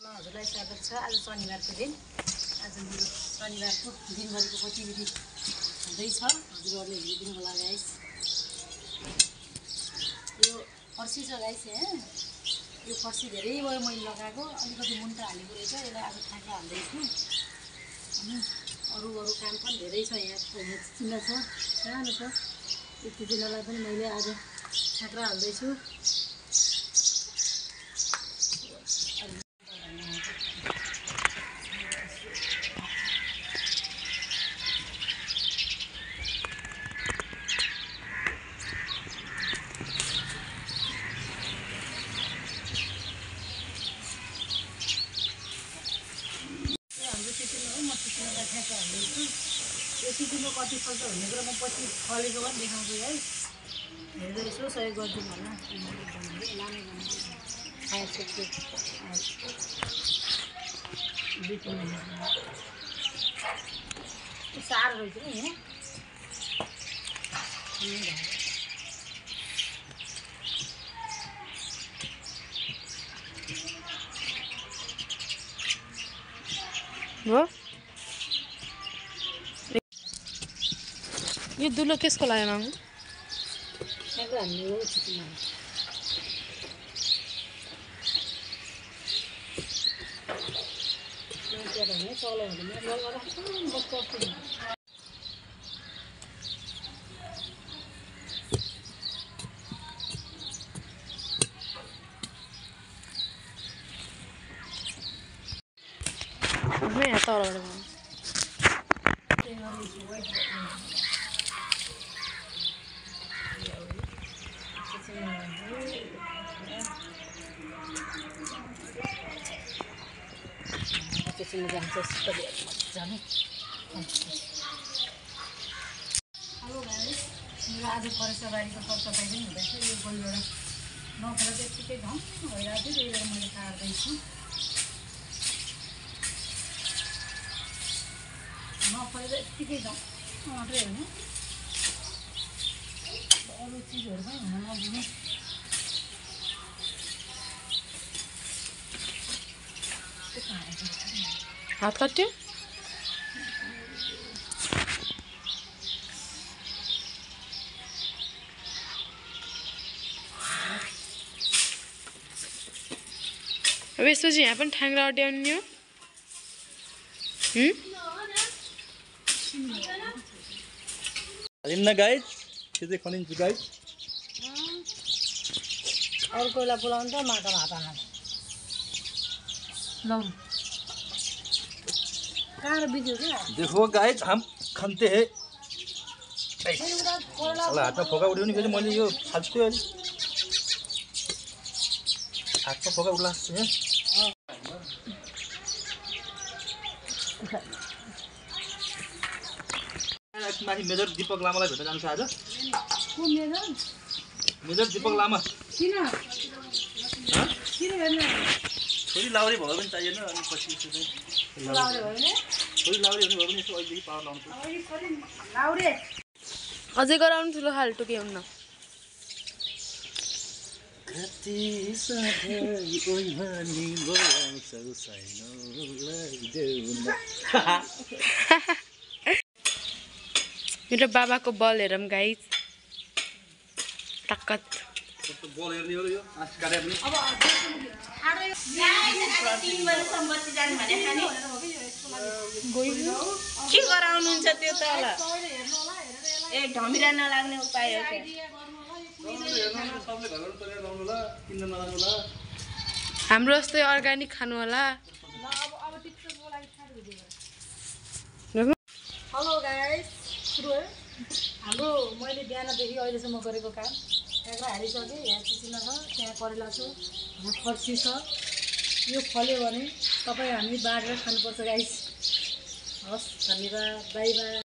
हजुरलाई स्वागत छ। आज शनिबारको दिन। आज मेरो शनिबारको दिनभरिको गतिविधि हुँदैछ। हजुरहरूले हेरिदिनु होला गाइस। यो फर्सी छ गाइस। यो फर्सी धेरै भयो मैले लगाएको, अलिकति मुन्टा हालेको रहेछ। यसलाई आज थाका हाल्दैछु। अनि अरू काम पनि धेरै छ। यहाँ चिचिना छ, सानो छ। यो चिचिनालाई पनि मैले आज थाक्रा हाल्दैछु। यो सिटीको कति फल्छ भन्ने कुरा म पछि फलेको पनि देखाउँछु है। हेर्दै यसो सहयोग गरिदिनु होला। लाने खाएर सक्छु साह्रो रहेछ नि हो। यो दुलो केसको लागि माग्नु? ठ्याक्क हाल्ने हो चिकनमा। यहाँ तलबाट हेलो गाइस, मेरो आज फरेस्ट बारीको सरसफाइ पनि हुँदैछ। यो गोलबाट नखेर चाहिँ यत्तिकै घाम भइरहेको थियो, त्यही भएर मैले काट्दैछु। नफलेर यत्तिकै घाम मात्रै होइन, अरू चिजहरू पनि हुन नदिने। हात काट्यो। अब यसपछि यहाँ पनि ठ्याङ्ग्रा अड्याउने हो। हालिन्न गाइस, त्यो चाहिँ खनिन्छु गाइस। और कोईला बोलाउनु त माटामा हात हाल्नु लौ। कहाँ बिग्यो क्या? देखो गाइस, हम खन्ते हैं। साला हातमा फोका उड्यो नि फेरि मैले यो फाल्छु अलि। हातमा फोका उड्ला जस्तो है। माथि मेजर दीपक लामालाई भेट्न जान्छ आज। को मेजर? मेजर दीपक लामा। किन? किन भेट्न? छोरी लाउरी भयो पनि चाहिएन। अनि पछि लाउरे भयो नि? छोरी लाउरी हुने भयो भने यसो अहिलेदेखि पावर लाउनु पर्छ। लाउरे अझै गराउनु ठुलो खाल्टो के हुन्न। कति सधैँ कोही भनी बोलाउँछौ छैनौलाई देऊ न। मेरो बाबाको बल हेरौँ गाइस। ताकत बल हेर्ने हो यो आँस काटे पनि। के गराउनुहुन्छ त्यो तल? ए ढमिरा नलाग्ने उपाय हो क्या? हाम्रो जस्तै अर्ग्यानिक खानु होला। हेलो गाइस, सुरु है। हाम्रो मैले बिहानदेखि अहिलेसम्म गरेको काम ठ्याक्रा हालिसकेँ। यहाँ चिचिना छ, त्यहाँ करेला छ, यहाँ फर्सी छ। यो फल्यो भने तपाईँ हामी बाँडेर खानुपर्छ गाइस। हस्, धन्यवाद, बाई बाई।